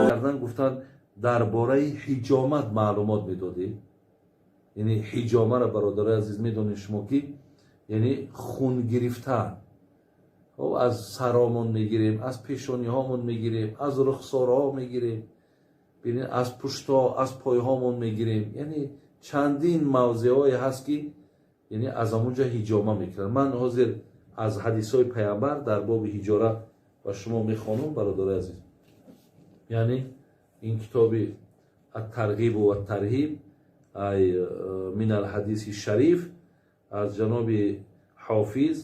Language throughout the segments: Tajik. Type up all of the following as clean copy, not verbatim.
Кардан гуфтанд, дар бораи ҳиҷомат маълумот медодӣ. Яъне ҳиҷомаро, бародарои азиз, медонед шумо ки яъне хун гирифтан аз саромон мегирем, аз пешониҳомон мегирем, аз рухсорҳо мегирем, аз пуштҳо, аз пойҳомон мегирем. Яъне чандин мавзеъҳое ҳаст ки яъне аз ҳамонҷо ҳиҷома мекунанд. Ман ҳозир аз ҳадисҳои паямбар дар боби ҳиҷора ба шумо мехонам, бародарои азиз. Яъне ин китоби ат-Тарғиб ва ат-Тарҳиб ай мин ал-ҳадиси шариф аз ҷаноби ҳофиз,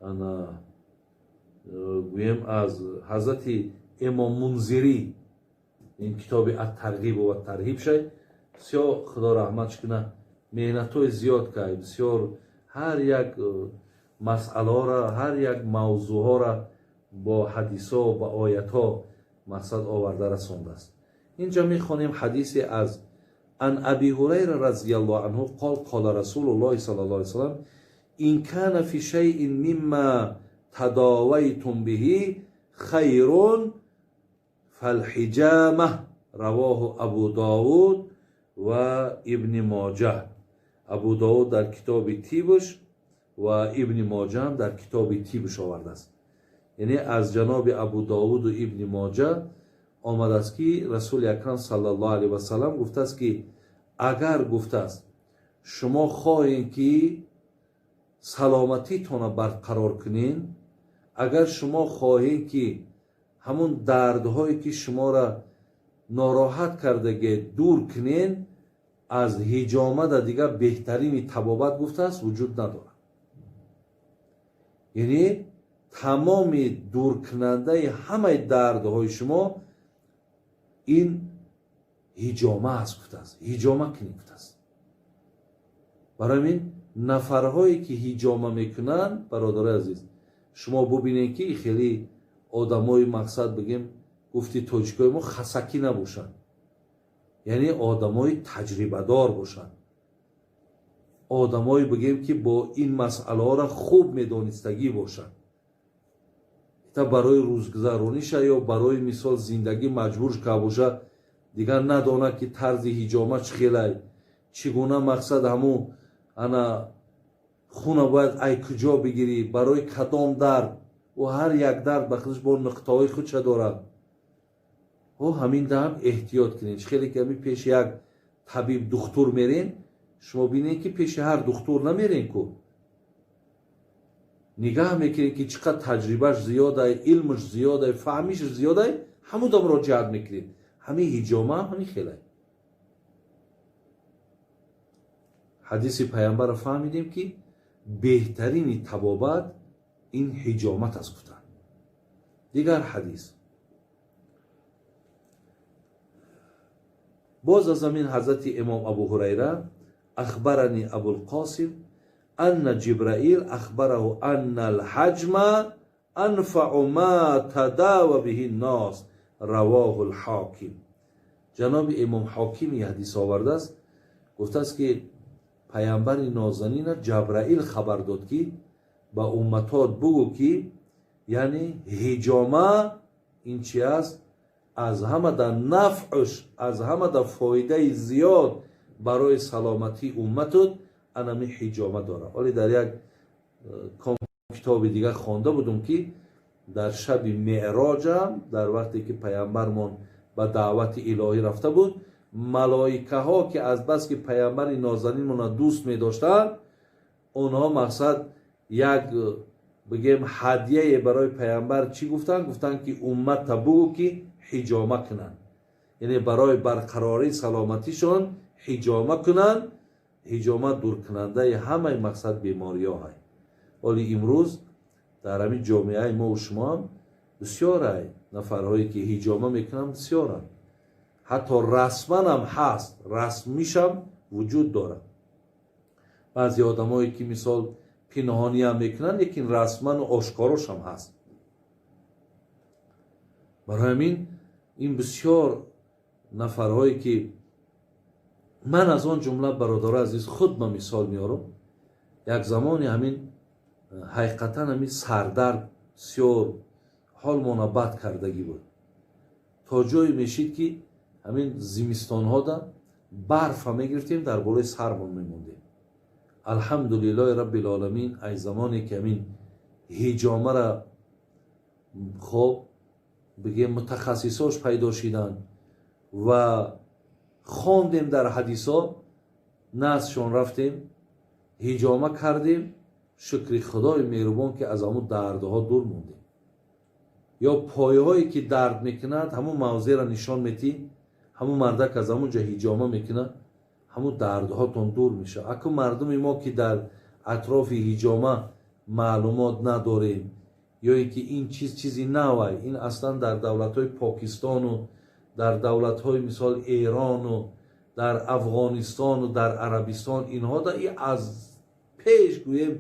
ана гӯем аз ҳазрати имом Мунзирӣ, ин китоби ат-Тарғиб ва ат-Тарҳиб шай. Бисёр худо раҳматш кунад, меҳнатҳои зиёд кард, бисёр ҳар як масъалаҳоро, ҳар як мавзӯъҳоро бо ҳадисҳо, ба оятҳо мақсад оварда расондааст. Инҷо мехонем ҳадисе аз ан Аби Ҳурайра разияллоҳу анҳу қол қола Расулуллоҳи саллаллоҳу алайҳи васаллам ин кана фи шайъин мимма тадовайтум биҳи хайрун фалҳиҷама. Равоҳу Абу Довуд ва Ибни Моҷа. Абу Довуд дар китоби тибш ва Ибни Моҷа ҳам дар китоби тибш овардааст. Яъне аз ҷаноби Абу Довуду Ибни Моҷа омадааст ки Расули Акрам саллаллоҳу алайҳи васаллам гуфтааст ки агар, гуфтааст, шумо хоҳем ки саломатитонро барқарор кунед, агар шумо хоҳем ки ҳамун дардҳое ки шуморо нороҳат кардаге дур кунед, аз ҳиҷомада дигар беҳтарини табобат, гуфтааст, вуҷуд надорад. Яъне тамоми дуркунандаи ҳамаи дардҳои шумо ин ҳиҷома аст, гуфтааст, ҳиҷома кунед, гуфтааст. Барои ҳамин нафарҳое ки ҳиҷома мекунанд, бародарои азиз, шумо бубинед ки хеле одамои, мақсад бигем, гуфти тоҷикои мо, хасакӣ набошанд, яъне одамои таҷрибадор бошанд, одамое бигем ки бо ин масъалаҳоро хуб медонистагӣ бошанд. Та барои рӯзгузарониша ё барои мисол зиндагӣ маҷбур ка боша, дигар надонад ки тарзи ҳиҷома чӣ хелай, чӣ гуна, мақсад ҳамун ана хуна бояд ай куҷо бигирӣ, барои кадом дард. Ӯ ҳар як дард ба худаш бо нуқтаҳои худша дорад. Ҳо, ҳамин даҳам эҳтиёт кунед. Чӣ хеле ки ҳамин пеши як табиб духтур мерен, шумо бинед ки пеши ҳар духтур намерен ку, нигаҳ мекунед ки чӣ қадр таҷрибаш зиёдай, илмаш зиёдай, фаҳмишаш зиёдай, ҳамуда муроҷиат мекунед. Ҳамин ҳиҷома ҳам ҳамин хелай. Ҳадиси паямбарро фаҳмидем ки беҳтарини табобат ин ҳиҷомат аст, гуфтанд. Дигар ҳадис боз аз ҳамин ҳазрати имом Абу Ҳурайра: ахбарани Абулқосим анна Ҷибраил ахбараҳу анна алҳаҷма анфау ма тадава биҳи ннос. Равоҳу лҳоким. Ҷаноби имом Ҳокими ҳадис овардааст, гуфтааст ки паямбари нозанина Ҷабраил хабар дод ки ба умматот бугӯ ки яъне ҳиҷома ин чи аст, аз ҳамада нафъш, аз ҳамада фоидаи зиёд барои саломатии умматут анами ҳиҷома дорад. Ҳоле дар як китоби дигар хонда будум ки дар шаби меъроҷам, дар вақте ки паямбармон ба даъвати илоҳӣ рафта буд, малоикаҳо ки азбаски паямбари нозанинмонро дӯст медоштанд, онҳо мақсад як бигем ҳадияе барои паямбар чӣ гуфтанд? Гуфтанд ки умматта бугӯ ки ҳиҷома кунанд, яъне барои барқарории саломатишон ҳиҷома кунанд. Ҳиҷома дуркунандаи ҳамаи мақсад бемориҳо. Ҳоли имрӯз дар ҳамин ҷомеаи мову шумо ҳам бисёрай нафарҳое ки ҳиҷома мекунанд, бисёранд. Ҳатто расман ҳам ҳаст, расмишам вуҷуд дорад. Баъзе одамое ки мисол пинҳониам мекунанд, лекин расману ошкорошам ҳаст. Барои ҳамин ин бисёр нафарҳое ки ман аз он ҷумла, бародари азиз, худ ба мисол меорам, як замоне ҳамин ҳақиқатан ҳамин сардард Бисёр ҳолмона бад кардагӣ буд. То ҷое мешид, ки ҳамин зимистонҳода барфа мегирифтем, дар болои сармон мемондем. Алҳамдулиллоҳи раббил оламин, ай замоне ки ҳамин ҳиҷомара хоб бигем мутахассисош пайдо шиданд ва хондем дар ҳадисо, наздшон рафтем, ҳиҷома кардем, шукри худои меҳрубон, ки аз ҳамун дардҳо дур мондем. Ё пояҳое ки дард мекунад, ҳамун мавзеъро нишон метӣ, ҳамун мардак аз ҳамун ҷо ҳиҷома мекунад, ҳамун дардҳотон дур мешавад. Аку мардуми мо ки дар атрофи ҳиҷома маълумот надорем, ё ин ки ин чиз чизи навай, ин аслан дар давлатҳои Покистону дар давлатҳои мисол Эрону дар Афғонистону дар Арабистон инҳо да и аз пеш гӯем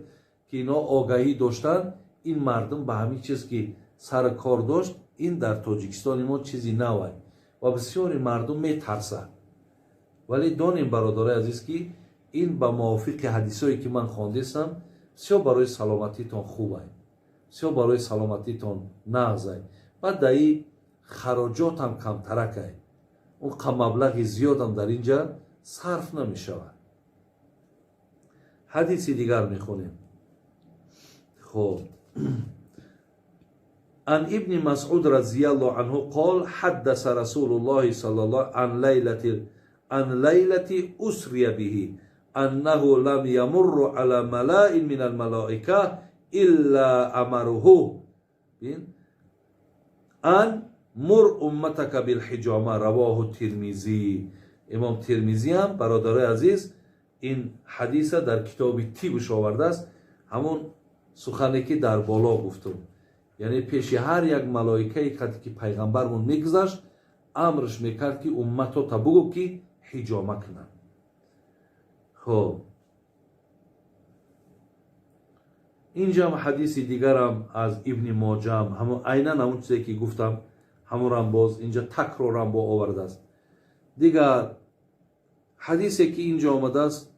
ки инҳо огаҳӣ доштанд, ин мардум ба ҳамин чиз ки сар кор дошт, ин дар Тоҷикистони мо чизи навай ва бисёри мардум метарсад. Вале донем, бародарои азиз, ки ин ба мувофиқи ҳадисое ки ман хондестам, бисёр барои саломатитон хубай, бисёр барои саломатитон нағзай. Баъд даи хароҷотам камтаракай, он маблағи зиёдам дар инҷа сарф намешавад. Ҳадиси дигар мехонем. Хоб, عن ابن مسعود رضي الله عنه قال حدث رسول الله صلى الله عن ليلة أسري به أنه لم يمر على ملاء من الملائكة إلا أمره أن مر أمتك بالحجامة. رواه الترمذی. امام ترمذی هم برادرای عزیز این حدیث در کتاب تیبش آورده است، همون سخنی که در بالا گفتم. یعنی پیش هر یک ملائکه که پیغمبرمون میگذشت، امرش میکرد که امتو تا بگو که حجامه کنن. خب اینجا هم حدیث دیگرم از ابن ماجه هم همون عینا همون چیزی که گفتم همون باز اینجا تکرارم با آورده است. دیگر حدیثی که اینجا آمده است،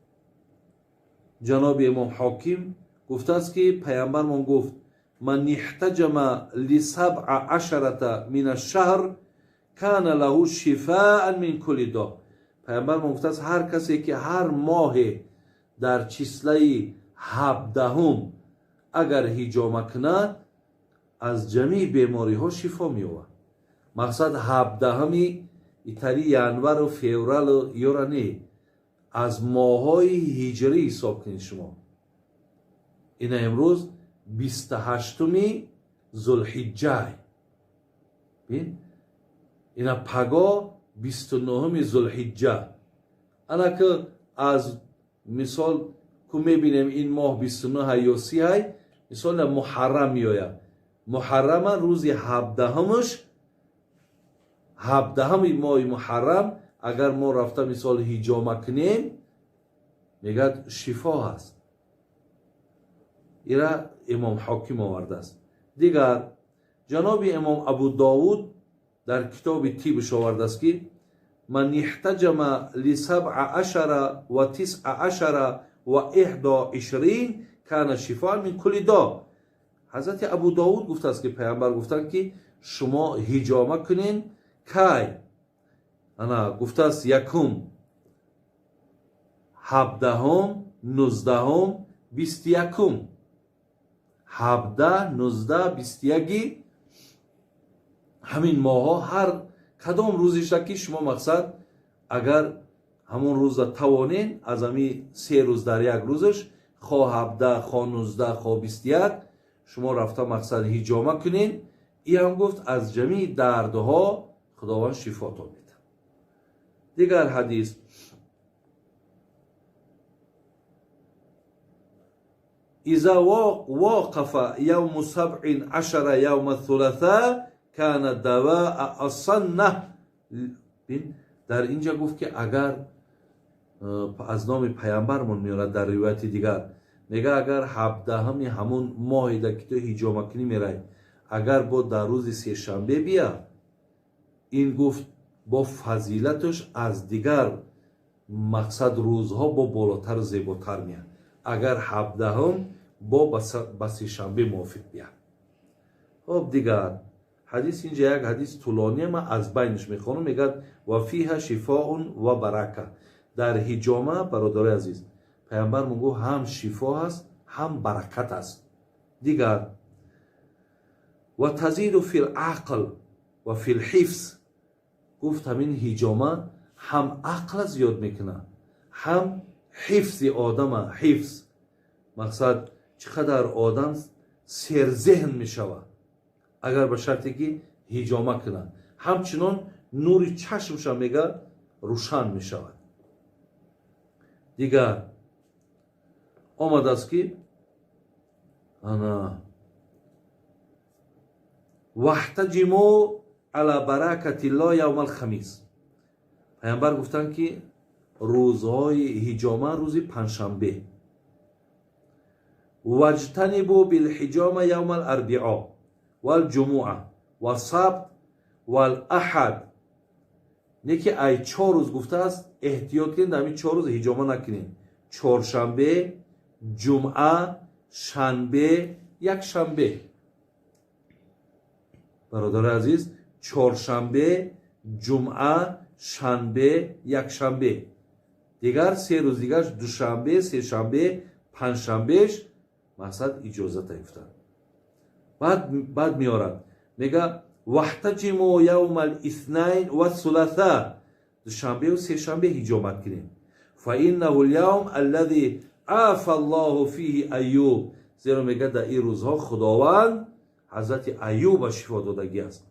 جناب امام حاکم گفته است که پیامبرمون گفت من احتجم ل17 من الشهر کان له شفاء من كل داء. پیامبرمون گفته است هر کسی که هر ماه در چیسله 17 اگر حجامه کند از جمیع بیماری ها شفا می‌یابد. مقصد 17 ایتالی ینور و فوریه و یورا نه، از ماهای هجری حساب کنید شما. این امروز 28 ذوالحجه، ببین اینا پگا 29 ذوالحجه. انا که از مثال که میبینیم این ماه 29 یا 30، مثال محرم میآید. محرم روز 17مش، 17 ماه محرم اگر ما رفته مثال حجامه کنیم، میگه شفا هست. ایرا امام حاکم آورده است. دیگر جناب امام ابو داود در کتاب تیبش آورده است که من احتجم ل17 و 19 و 21 کان شفاء من کل داء. حضرت ابو داود گفته است که پیامبر گفتند که شما حجامه کنین کی؟ انا گفته است یکم، 17، 19، 21. 17، 19، 21 همین ماها هر کدام روزش که شما مقصد اگر همون روز توانین از همین 3 روز در یک روزش، خواه 17، خواه 19، خواه 21 شما رفته مقصد حجامه کنین. ای هم گفت از جمیع دردها خداوند شفا تا میده. دیگر حدیث اذا واقف یوم 17 یوم الثلاثاء کان دواء الصنه. در اینجا گفت که اگر از نام پیامبرمون میاره در روایت دیگر میگه اگر 17 همون ماه در که تو حجامه کنی میرای، اگر با در روز سه شنبه بیا، این گفت با فضیلتش از دیگر مقصد روزها با بالاتر و زیباتر میاد. اگر 17 با سه شنبه موافق بیا. Хоб, дигар ҳадис, инҷа як ҳадис тӯлония, ман аз байниш мехонам. Мегӯяд: ва фиҳа шифоун ва барака. Дар ҳиҷома, бародарои азиз, пайғамбар мегӯ, ҳам шифо ҳаст, ҳам баракат аст. Дигар: ва тазиду фи лақл ва фи лҳифз. Гуфт, ҳамин ҳиҷома ҳам ақла зиёд мекунад, ҳам ҳифзи одама. Ҳифз мақсад, чӣ қадар одам серзеҳн мешавад, агар ба шарте ки ҳиҷома кунад. Ҳамчунон нури чашмша, мега, рӯшан мешавад. Дигар омадааст, ки ана ваҳтаҷиму ала баракатилло явма алхамис. Пайғамбар гуфтанд, ки рӯзҳои ҳиҷома рӯзи панҷшанбе. Ваҷтанибу билҳиҷома явма аларбио валҷумуа васабт валаҳад. Не ки ай 4 рӯз гуфтааст, эҳтиёт кунед, ҳамин 4 рӯз ҳиҷома накунед: чоршанбе, ҷумъа, шанбе, якшанбе. Бародари азиз, чоршанбе, ҷумъа, шанбе, якшанбе. Дигар 3 рӯз дигарш, душанбе, сешанбе, панҷшанбеш, мақсад, иҷозата гуфтанд. Баъд меорад, мега: ваҳтаҷиму явма лиснайн вассуласа. Душанбеу сешанбе ҳиҷомат кунем. Фа иннаҳу лявм аллази афа Аллоҳу фиҳи Аюб. Зеро, мега, дар ин рӯзҳо Худованд ҳазрати Аюба шифо додагӣ аст.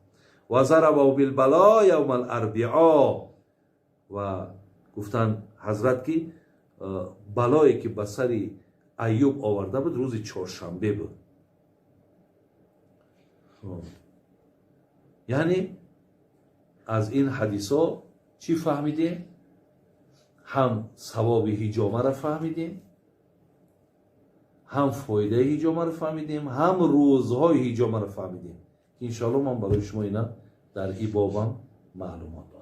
Ва зарабаҳу билбало явма аларбио. Ва гуфтанд ҳазрат, ки балое ки ба сари Аюб оварда буд, рӯзи чоршанбе буд. Яъне аз ин ҳадисҳо чӣ фаҳмидем? Ҳам савоби ҳиҷомаро фаҳмидем, ҳам фоидаи ҳиҷомаро фаҳмидем, ҳам рӯзҳои ҳиҷомаро фаҳмидем. Иншоалло, ман барои шумо ина дар ибобам маълумот.